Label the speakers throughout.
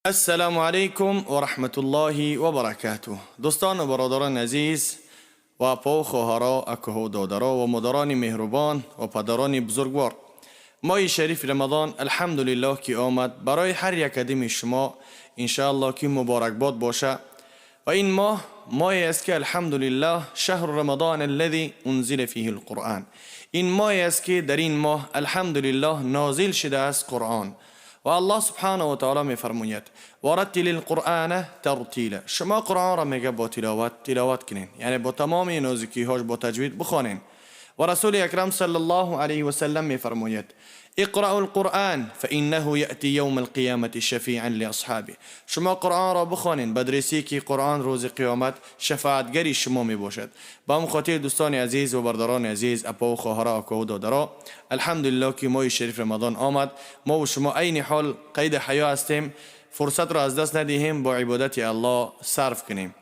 Speaker 1: السلام علیکم و رحمت الله و برکاته. دوستان و برادران عزیز و اپا و خواهرا، اکه و دادرا و مادران مهربان و پدران بزرگوار، ماه شریف رمضان الحمدلله که آمد. برای هر یک کدیم شما انشاءالله که مبارکباد باشه. و این ماه ماهی است که الحمدلله شهر رمضان الذي انزل فیه القرآن، این ماهی است که در این ماه الحمدلله نازل شده است قرآن. و الله سبحانه و تعالی میفرماید ورتل القرآن ترتیلا. شما قرآن را میگه با تلاوت تلاوت کنین، یعنی با تمام نازکی هاش با تجوید بخوانین. و رسول اکرم صلی الله علیه و سلم میفرماید اقرأوا القرآن فإنه یأتی یوم القیامة شفیعا لأصحابه. شما قرآن را بخوانین، بدرسی که قرآن روز قیامت شفاعتگری شما می باشد. با هم خاطر دوستان عزیز و برادران عزیز، اپا و خواهرا، اکا و دادرا، الحمدلله که ماه شریف رمضان آمد. ما و شما عین حال قید حیا هستیم، فرصت را از دست ندهیم، با عبادت الله صرف کنیم.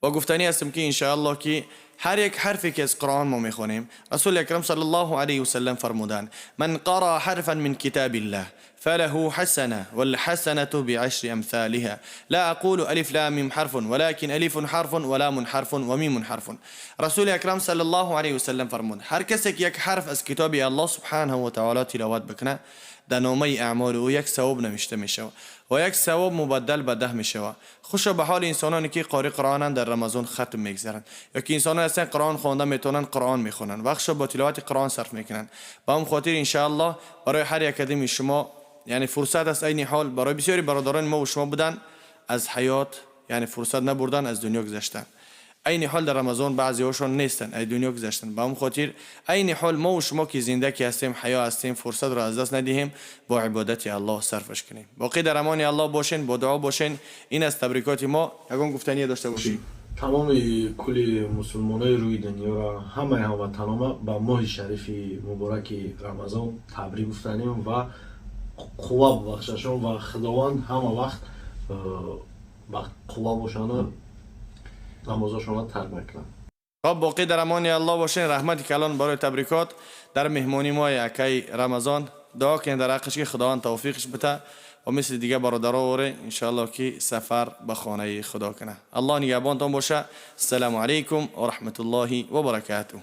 Speaker 1: و گفتنی هستم که انشاءالله که هر یک حرفی که از قرآن ما میخوانیم، رسول اکرم صلی الله علیه و سلم فرمودند من قرأ حرفا من کتاب الله فله حسنة والحسنة بعشر امثالها. لا اقول الف لام میم حرف ولكن الف حرف ولام حرف ومیم حرف. رسول اکرم صلی الله علیه و سلم فرمود هر کسی که یک حرف از کتاب الله سبحانه و تعالی تلاوت بکنه، در نامه اعمال او یک ثواب نوشته میشه و یک ثواب مبدل به 10 میشه. خوشا به حال انسانانی که قاری قرآنن، در رمضان ختم میگذرن، یا که انسان هستن قرآن خوانده میتونن، قرآن میخونن، وقتش با تلاوت قرآن صرف میکنن. با هم خاطر انشاءالله برای هر یک کدیم شما یعنی فرصت است عین حال. برای بسیاری برادران ما و شما بودن از حیات یعنی فرصت نبردن، از دنیا گذشتن. عین حال در رمضان بعضی هاشون نیستن، ای دنیا گذشتن. به هم خاطر عین حال ما و شما که زنده که هستیم، حیا هستیم، فرصت را از دست ندهیم، با عبادت الله صرفش کنیم. باقی در امان الله باشین، با دعا باشین. این از تبریکات ما. یگان گفتنی داشته باشین؟
Speaker 2: Тамоми кулли мусулмонои рӯи дунёро, ҳамаи ҳамватанома ба моҳи шарифи мубораки Рамазон табрик гуфтанем ва қувва бубахшашон ва Худованд ҳама вақт ба қувва бошану намозошонро тарк мекунанд.
Speaker 1: خب، باقی در امان الله باشین. رحمت کلان برای تبریکات. در مهمانی ما اکای رمضان دعا کنین در حقش که خداوند توفیقش بده و مثل دیگه برادرها وره انشاءالله که سفر به خانه خدا کنه. الله نگهبانتان باشه. السلام علیکم و رحمت الله و برکاته.